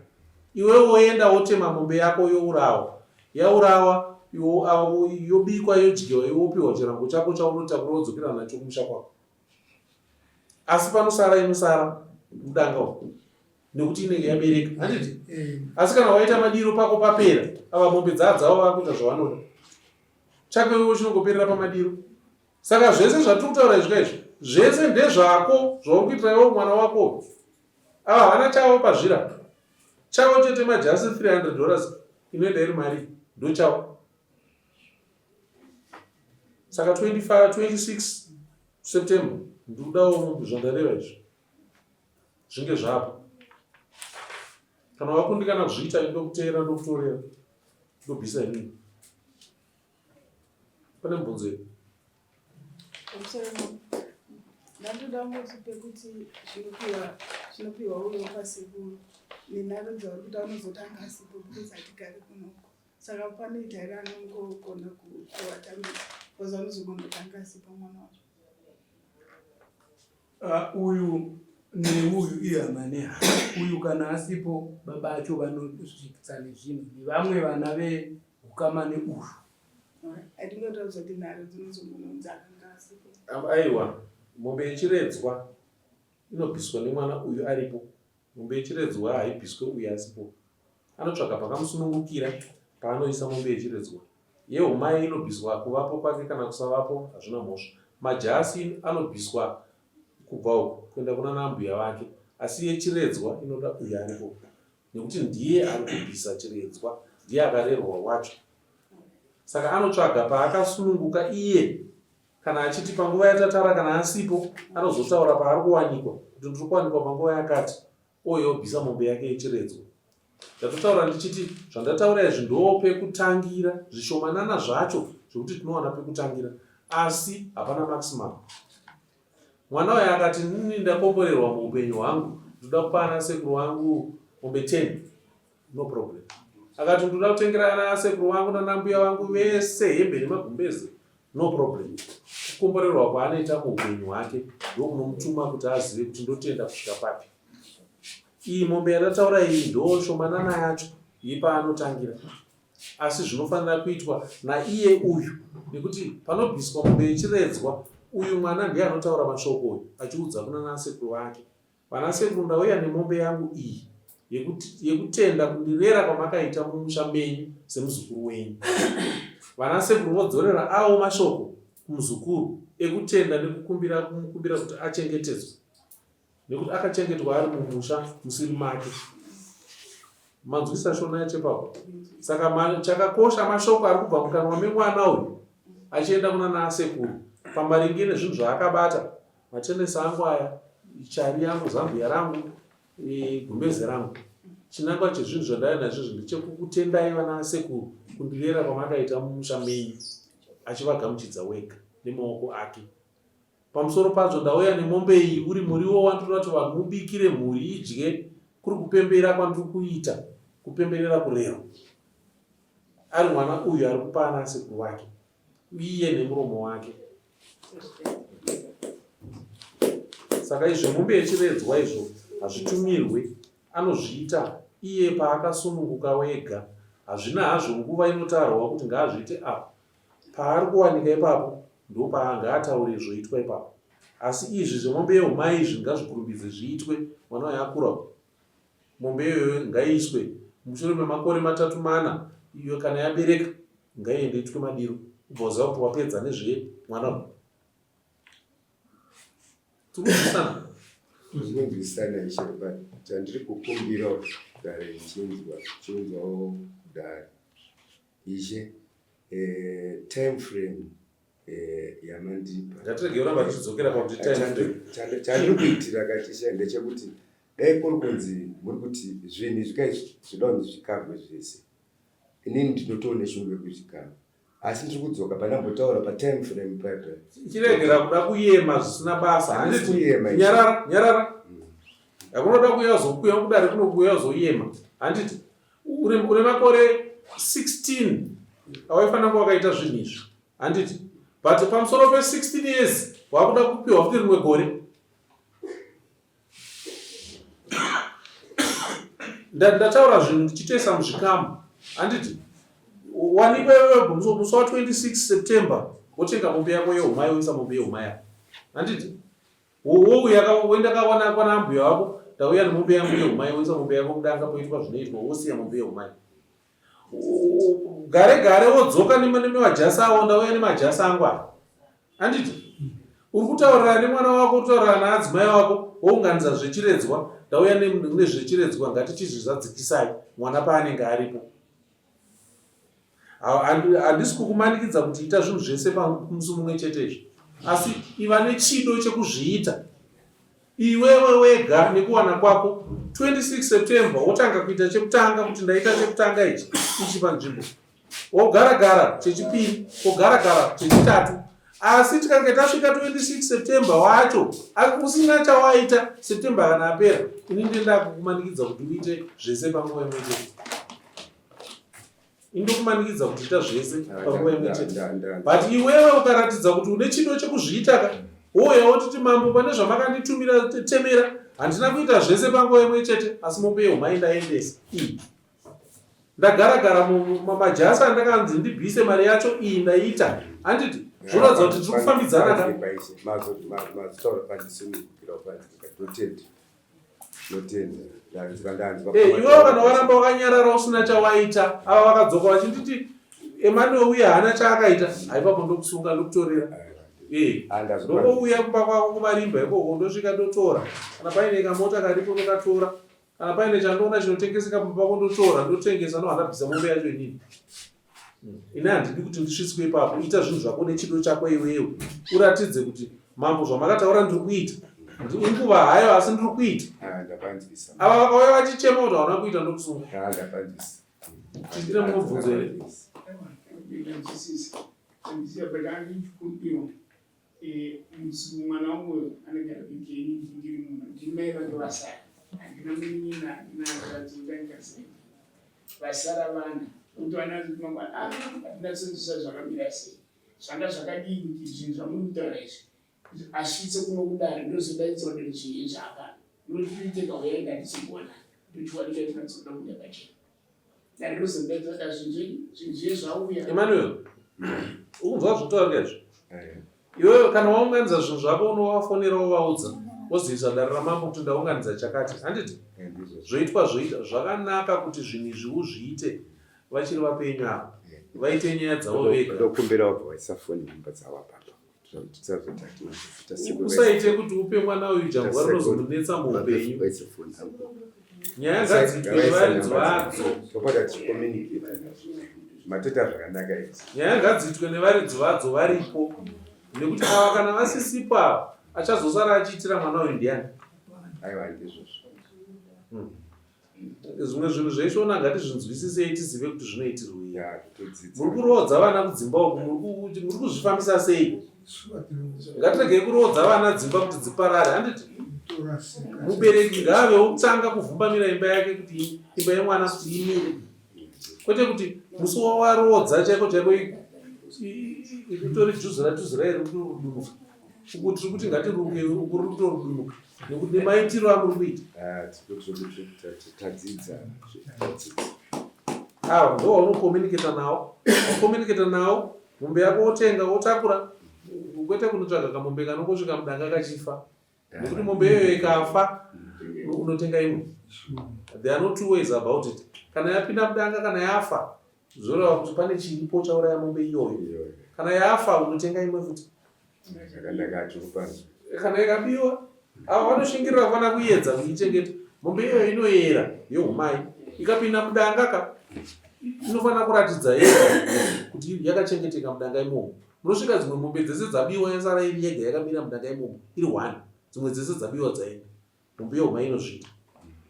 Speaker 6: iwe woenda wotema mombe yako yourawa yaurawa iwo yobikwa yodyiwa iwe wopiwa chirango chako chaunotakura wodzokera nacho kumusha kwako. Asi panosara inosara mudanga umu nekuti inenge yabereka handiti? Eh. Asi kana waita madiro pako papera ava mombe dzaa dzavo vakuita zvavanoda. Chako iwe chinongoperera pamadiro. Saka zvese zvatiri kutaura izvi kaizvi zvese ndezvako zvauri kuitira iwe mwana wako. Ava havana chavo pazvira. Chavo chete majasi 300 dollars inoenda iri mari ndochavo. Saka 25 26 September ndikudawo zvandareva izvi zvinge zvapo. Kana wakundikana kuzviita ndokuteera ndokutorera ndobvisa inini. Pane mubvunzo here?
Speaker 4: Ndandoda kuti pekuti zvinopiwa zvinopiwa uyo kwasekuru nenharo dzauri kuti anozotanga asipo because hatigari kunoko saka panoita here anongogona kuvatambisa because anozogona kutanga asipo mwana wacho.
Speaker 7: Uh, uyu neuyu ihama nehama uyu kana asipo baba acho vanosvikisa nezvinhu nevamwe vana vehukama neuyu.
Speaker 6: Aiwa, mombe yechiredzwa inobviswa nemwana uyu aripo. Mombe yechiredzwa haibviswe uyu asipo. Anotsvaga pakamusunungukira paanoisa mombe yechiredzwa. Yehumai inobviswa kuvapo kwake kana kusavapo hazvina mhosva. Majasi anobviswa kubva uku kuenda kuna nambuya vake asi yechiredzwa inoda uyu aripo nekuti ndiye ari kubvisa chiredzwa ndiye akarerwa wacho saka anotsvaga paakasununguka iye kana achiti panguva yatatara kana asipo anozotaura paari kuwanikwa kuti ndiri kuwanikwa panguva yakati oye obvisa mombe yake yechiredzwa ndatotaura ndichiti zvandataura izvi ndoo pekutangira zvishomanana zvacho zvekuti tinowana pekutangira asi hapana maximum Mwana uyu akati nini ndakomborerwa muupenyu hwangu ndoda kupa ana sekuru vangu mombe 10 no problem. Akati ndoda kutengera ana sekuru vangu nana mbuya vangu vese hembe nemagumbeze no problem. Kukomborerwa kwaanoita muupenyu hwake ndokunomutuma kuti azive kuti ndotenda kusvika papi. Iyi mombe yandataura iyi ndo shomanana yacho yepaanotangira. Asi zvinofanira kuitwa naiye uyu nekuti panobviswa mombe yechiredzwa uyu mwana ndiye anotaura mashoko uyu achiudza kuna nasekuru vake. Vanasekuru ndauya nemombe yangu iyi yekutenda kundirera kwamakaita mumusha menyu semuzukuru wenyu. Vanasekuru vodzorera awo mashoko kumuzukuru ekutenda nekukumbira kumukumbira kuti achengetedzwe. Nekuti akachengetwa ari mumusha musiri make. Manzwisisa shona yacho ipapo? Saka chakakosha mashoko ari kubva mukanwa memwana uyu achienda kuna naasekuru pamaringe nezvinhu zvaakabata, matenesi angu aya, chari yangu, zambiya rangu, e, gumbeze rangu. Chinangwa chezvinhu zvandaiva nazvo izvi ndechekukutendai vana asekuru kundirera kwamakaita mumusha menyu, achivagamuchidza wega nemaoko ake. Pamusoro pazvo ndauya nemombe iyi uri muriwo wandinoda kuti vanhu mubikire mhuri idye kuri kupembera kwandiri kuita kupemberera kurerwa. Ari mwana uyu ari kupa ana asekuru vake iye nemuromo wake. Saka izvo mombe yechiredzwa izvo hazvitumirwe anozviita iye paakasununguka wega hazvina hazvo nguva inotarwa kuti ngaazviite apa Paari kuwanika ipapo ndopaangaataure zvoitwa ipapo. Asi izvi zvemombe yehumai izvi ngazvikurumbidze zviitwe mwana uyo akura uyu. Mombe iyoyo ngaiiswe mushure memakore matatu mana iyo kana yabereka ngaiende itwe madiro ubva waziva kuti wapedza nezve mwana uyu. Tikunzwisana?
Speaker 3: Tinonzwisana ishe but chandiri kukumbira kudare ndichinzwa chinzwawo kudare Ishe, eh, time frame eh, yamandipa.
Speaker 6: Ngatirege kuramba tichidzokera pakuti time frame.
Speaker 3: Chandiri kuitira kachishe ndechekuti dai kuri kunzi muri kuti zvinhu izvi kai zvinoda kunzi zvikavwe zvese. Inini ndinotoone shungu yekuzvikava. Asi ndiri kudzoka pandambotaura patime frame paipa.
Speaker 6: Chiregera kuda kuyema zvisina basa.
Speaker 3: Handisi kuyema.
Speaker 6: Nyarara, nyarara. Hakunoda kuuya uzokuya kudare kunokuuya uzoyema. Handiti? Une makore 16 awaifanira kuva wakaita zvinhu izvi handiti? But pamusoro pe 16 years wakuda kupiwa futi rimwe gore. Ndataura zvinhu ndichitoisa muzvikamu handiti? Wanikwa iwewe musi wa 26 September wotenga mombe yako yehumai woisa mombe yehumai yako. Handiti? Wouya woenda kawana kwana ambuya wako ndauya nemombe yangu yehumai woisa mombe yako mudanga poitwa zvinoitwa wosiya mombe yehumai. Gare gare wodzoka nemajasi awo ndauya nemajasi angu aya. Handiti? Uri kutaurirana nemwana wako, uri kutaurirana naadzimai wako, wounganidza zvechiredzwa, ndauya nezvechiredzwa ngatichizvizadzikisai mwana paanenge aripo. Handisi kukumanikidza kuti ita zvinhu zvese pamusi mumwe chete izvi, asi iva nechido chekuzviita iwewe wega nekuwana kwako. 26 September wotanga kuita chekutanga, kuti ndaita chekutanga ichi ichi panzvimbo, wogara gara chechipiri, wogara gara chechitatu. Asi tikange tasvika 26 September wacho usina chawaita, September kana apera, ini ndenda kukumanikidza kuti uite zvese panguva imwe chete. Indokumanikidza kuti ita zvese panguva imwe chete, but iwewe ukaratidza kuti une chido chekuzviita ka, wouya wotiti, mambo, pane zvamakanditumira temera, handina kuita zvese panguva imwe chete, asi mombe yehumai ndaendesa iyi, ndagara gara majasi andakanzi ndibvise mari yacho iyi ndaita. Handiti zvoratidza kuti tiri kufambidzana ka?
Speaker 3: Mazitaura pandisunungukira panzi, ndotenda. Ndanzwa.
Speaker 6: Iwewe kana waramba wakanyarara usina chawaita, ava vakadzoka vachinditi Emmanuel uye haana chaakaita, haipapo ndokusunga, ndokutorera. Ndongouya kumba kwako kumarimba ikoko, ndosvika ndotora. Kana paine kamota karipo ndokatora, kana paine chandoona chinotengeseka pamba pako ndotora, ndotengesa, no handabvisa mombe yacho inini. Ini handidi kuti ndisvitswe ipapo. Ita zvinhu zvako nechido chako iwewe, uratidze kuti, mambo, zvamakataura ndiri kuita. Inguva hayo, asi ndiri kuita.
Speaker 3: Ndapanzwisa.
Speaker 6: Ava vakauya vachichema kuti hauna kuita, ndokusunga.
Speaker 3: Ndapanzwisa.
Speaker 6: Tine mubvunzo here?
Speaker 2: Ndanzwisisa, ndanzwisisa, but andichikumbiro musi mwana wangu anogara kuJeni, ndiri muno, ndini mai vake vasara, handina munin'ina, handina hanzvadzi, kuti sei vasara vana, kuti vana vazoti mangwana, ah, hatinasonzwisa zvakamira sei, zvanga zvakadii, kuti zvinhu zvamuri kutaura izvi asvitse kuno kudare, ndozodaidzwa kuti zvinhu izvi hapana nokuti tikauyaenda handisikuona, ndochiwanika tinatsoda kuda pachena dare rozodaidzwa kuti zvinhu zviye zvauya.
Speaker 6: Emmanuel, ukunzwa zvokutaurika izvi? Iwewe kana waunganidza zvinhu zvako, unovafonera, wovaudza, wozivisa dare ramambo kuti ndaunganidza chakati, handiti? Zvoitwa, zvoita zvakanaka kuti zvinhu izvi uzviite vachiri vapenyu ava, vaite nyaya dzavo vega.
Speaker 3: Ndokumbira wabva waisa foni nhamba dzavo apapa.
Speaker 6: Usaite kuti upe mwana uyu jambwa rinozomunetsa muupenyu. Nyaya ngadziitwe nevaridzi vadzo.
Speaker 3: Topota tichicommunicate, matoita zvakanaka izvi.
Speaker 6: Nyaya ngadziitwe nevaridzi vadzo varipo, nekuti ava kana vasisipo ava, achazosara achiitira mwana uyu ndiani?
Speaker 3: Aiwa, ndizvozvo.
Speaker 6: Zvimwe zvinhu zvaishoona ngatizvinzwisisei, tizive kuti zvinoitirwei.
Speaker 3: Ya, kutodzidza.
Speaker 6: Muri kuroodza vana kudzimba uku, muri kuzvifambisa sei? Ngatiregei kuroodza vana dzimba kuti dziparare, handiti? Mubereki ngaave wokutanga kuvhumbamira imba yake, kuti imba yemwana kuti imire, kwete kuti musi wawaroodza chaiko chaiko itori juzura juzura iri kutorudunuka. Uku tiri kuti ngatiruke, uku riri kutorudunuka nekuti nemaitiro amuri kuita.
Speaker 3: Ah, tadzidza, tadzidza.
Speaker 6: Ava ndo waunokomunicata nawo, wakomunicata nawo, mombe yako wotenga, wotakura, kwete kunotsvaga kamombe kanongosvika mudanga kachifa, nekuti mombe iyoyo ikafa unotenga imwe. There are no two ways about it. Kana yapinda mudanga, kana yafa, zvoreva kuti pane chiripo chauraya mombe iyoyo. Kana yafa unotenga imwe futi.
Speaker 3: Zvakanaka, tiri
Speaker 6: Kana ikabiwa, ava vanoshingirira kufana kuedza kuichengeta mombe iyoyo inoyera yeumai. Ikapinda mudanga ka, inofanira kuratidza yega kuti yakachengeteka mudanga imomo. Munosvika dzimwe mombe dzese dzabiwa, yasara iri yega yakamira mudanga imomo iri one, dzimwe dzese dzabiwa dzaenda. Mombe yeumai inozviita.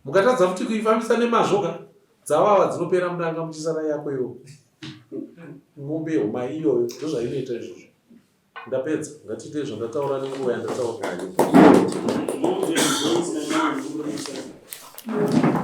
Speaker 6: Mukatadza futi kuifambisa nemazvo ka, dzavava dzinopera mudanga, muchisara yako iwo mombe yeumai iyoyo. Ndozvainoita izvozvo. Ndapedza, ngatiite zvandataura nenguva yandataura.
Speaker 1: Mombe Joyce Emmanuel.